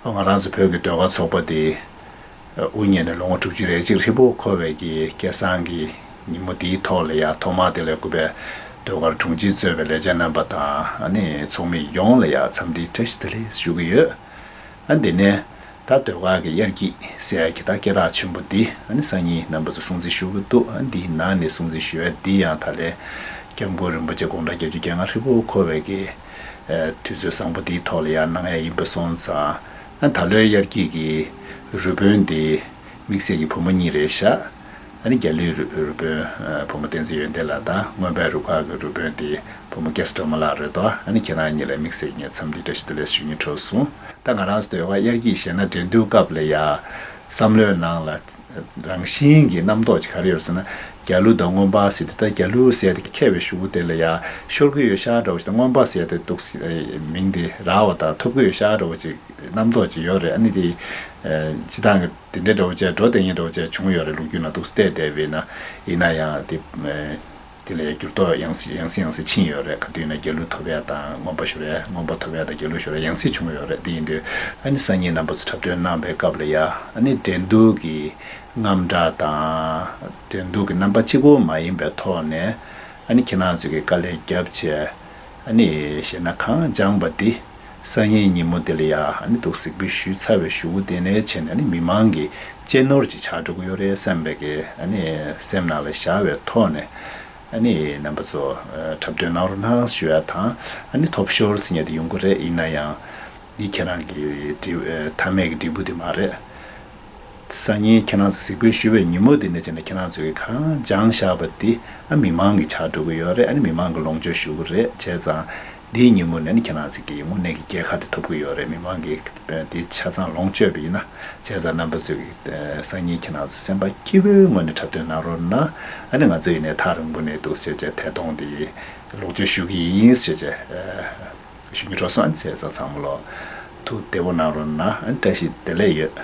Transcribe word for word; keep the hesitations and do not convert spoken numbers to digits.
ང་རང་ཚོ་བོད་ཀྱི་ཟློས་གར་ཚོགས་པ་དེ་དབུ་བརྙེས་ནས་ལོ་ངོ་དྲུག་ཅུ་རེ་གཅིག་ཧྲིལ་པོ་འཁོར་བའི་གི་སྐལ་བཟང་གི་ཉིན་མོ་འདིའི་ཐོག་ལ་ཡ་ཐོག་མར་དེ་ལས་སྐུ་པའི་ཟློས་གར་དྲུང་ཆེ་གཙོས་པའི་ལས་བྱེད་རྣམ་པ་དང་ཨ་ནི་ཚོགས་མི་ཡོངས་ལ་ཡ་འཚམས་འདྲི་བཀྲ་ཤིས་བདེ་ལེགས་ཞུ་གི་ཡོད། ཨ་འདི་ནས་ད་ཟློས་གར་གྱི་དབྱར་སྐྱིད་ཟེར་ཡ་གི་ད་སྐད་གྲགས་ཆེན་པོ་འདི་ཨ་ནི་སང་ཉིན་རྣམ་པ་ཚོ་སྲུང་བརྩི་ཞུ་གི་འདུག་ཨ་འདིའི་ནང་ནས་སྲུང་བརྩི་ཞུ་ཡ་འདི་ཡང་ད་ལན་སྐྱབས་མགོན་རིན་པོ་ཆེ་དགུང་གྲངས་བརྒྱད་ཅུ་གྱ་ལྔ་ཧྲིལ་པོ་འཁོར་བའི་གི་དུས་ཚོད་བཟང་པོ་འདིའི་ཐོག་ལ་ཡང་གནང་ཡ་ཡིན་པ་སོང་ཙང་ཨ་ད་ལོའི་དབྱར་སྐྱིད་ཀྱི་རུ་དཔོན་འདི་དམིགས་བསལ་གྱི་བུ་མོ་གཉིས་རེད་ཤག་ཨ་ནི་རྒྱ་གླུའི་རུ་རུ་དཔོན་ཨ་བུ་མོ་བསྟན་འཛིན་ཡོན་ཏན་ལགས་དང་རྔོན་པའི་རུ་ཁག་གི་རུ་དཔོན་དེ་བུ་མོ་ཀེ་སི་སྒྲོལ་མ་ལགས་རེད་དོ། ཨ་ནི་ཁྱེད་རང་གཉིས་ལ་དམིགས་བསལ་ངས་འཚམས་འདྲི་བཀྲ་ཤིས་བདེ་ལེགས་ཞུ་སྙིང་བྲོ་སོང་། ད་ང་རང་ཚོ་ཟློས་གར་དབྱར་སྐྱིད་ཞེས་ན་འགྲན་བསྡུར་སྐབས་ལ་ཡ་བསམ་བློའི་ནང་ལ་རང་བཞིན་གྱི་རྣམ་རྟོག་ཅིག་ག་རེ་ཡོད་ཟེར་ན། རྒྱ་གླུ་དང་རྔོན་པ་ཟེར་དུས་ད་རྒྱ་གླུ་ཟེར་དེ་མཁས་པའི་གཞུག་གུ་དེ་ལ་ཡ་ཤོར་གི་ཡོད་ཤག་འདྲ་བོ་ཞིག་དང་རྔོན་པ་ཟེར་དེ་འདུག་སེ་མིང་དེ་རག་པ་དང་ཐོབ་གི་ཡོད་ཤག་འདྲ་བོ་ཅིག་རྣམ་རྟོག་ཅིག་ཡོད་རེད། ཨ་ནི་དེ་སྤྱི་བཏང་གི་དེ་འདྲའི་འདྲ་བོ་བྱས་འགྲོ་བསྡད་མཁན་འདྲ་བོ་བྱས་བྱུང་ཡོད་རེད། ལོ་རྒྱུས་ནང་འདུག་སེ་བལྟས་བསྡད་པ་ཡིན་ན། ཡིན་ན་ཡང་དེ་དེ་ལ་ཡ་འགྱུར་ལྡོག་ཡང་སེ་ཡང་སེ་ཡང་སེ་ཕྱིན་ཡོད་རེད། ག་དུས་ཡིན་ན་རྒྱ་གླུ་ཐོབ་ཡ་དང་རྔོན་པ་ཤོར་ཡ། རྔོན་པ་ཐོབ་ཡ་དང་རྒྱ་གླུ་ཤོར་ཡ་ཡང་སེ་བྱུང་ཡོད་རེད། དེ་ཡིན་དུས་ཨ་ནི་སང་ཉིན་རྣམ་པ་ཚོ་འཁྲབ་སྟོན་གནང་བའི་སྐབས་ལ་ཡ་ཨ་ནི་འགྲན་བསྡུར་གྱི་རྔམ་སྐྲག་དང་འགྲན་བསྡུར་གྱི་རྣམ་པ་གཅིག་པོ་མ་ཡིན་པའི་ཐོག་ནས་ཨ་ནི་ཁྱེད་རང་ཚོས་ཀྱི་དཀའ་ལས་བརྒྱབ་བྱས་ཨ་ནི་གཞས་སྣ་གང་སྦྱངས་པ་འདི་སང་ཉིན་ཉིན་མོ་འདི་ལ་ཡ་ཨ་ནི་འདུག་གཟིགས་འབུལ་ཞུས་ཚར་བའི་གཞུག་གུ་དེ་ནས་བྱས་ནས་ཨ་ནི་མི་མང་གི་གཅེས་ནོར་ཅིག་ཆགས་འགྲོ་གི་ཡོད་རེད་བསམ་པའི་གི་ཨ་ནི་སེམས་ནང་ལ་བཞག་པའི་ཐོག་ནས་ཨ་ནི་རྣམ་པ་ཚོ་འཁྲབ་སྟོན་གནང་རོགས་གནང་ཞུ་ཡ་དང་། ཨ་ནི་ཐོབ་ཤོར་ཟེར་མཁན་དེ་ཡོང་གི་རེད། ཡིན་ན་ཡང་འདི་ཁྱེད་རང་གི་འབྲས་བུ་མཐའ་མའི་གི་འབྲས་བུ་དེ་མ་རེད། སང་ཉིན་ཁྱེད་རང་ཚོ་གཟིགས་འབུལ་ཞུ་བའི་ཉིན་མོ་དེ་ནས་བྱས་ན་ཁྱེད་རང་ཚོས་གང་སྦྱངས་བཞག་པ་དེ་ཨ་མི་མང་གིས་ཆགས་འགྲོ་གི་ཡོད་རེད། ཨ་ནི་མི་མང་གིས་ལོངས་སྤྱོད་ཞུ་གི་རེད། བྱས་ཙང་འདིའི་ཉིན་མོ་ནས་ནི་ཁྱེད་རང་ཚོ་གི་དངོས་གནས་ཀྱི་རྒྱལ་ཁ་དེ་ཐོབ་གི་ཡོད་རེད། མི་མང་གིས་དེ་ཆ་ཚང་ལོངས་སྤྱོད་པ་ཡིན་ན། བྱས་ཙང་རྣམ་པ་ཚོས་ཀྱི་སང་ཉིན་ཁྱེད་རང་ཚོ་སེམས་པ་སྐྱིད་པོའི་ངང་ནས་འཁྲབ་སྟོན་གནང་རོགས་གནང་། ཨ་ནི་ང་ཚོ་ཡིན་ནའི་ཐག་རིང་པོ་ནས་འདུག་སེ་བྱས་བྱས་དེ་གཏོང་དེ་ལོངས་སྤྱོད་ཞུ་གི་ཡིན་ཞེས་བྱས་ཞུ་སྙིང་བྲོ་སོང་། ཨ་ནི་བྱས་ཙང་ཚང་མ་ལོ་ཐུགས་བདེ་པོ་གནང་རོགས་གནང་། ཨ་ནི་བཀྲ་ཤིས་བདེ་ལེགས་ཡོད།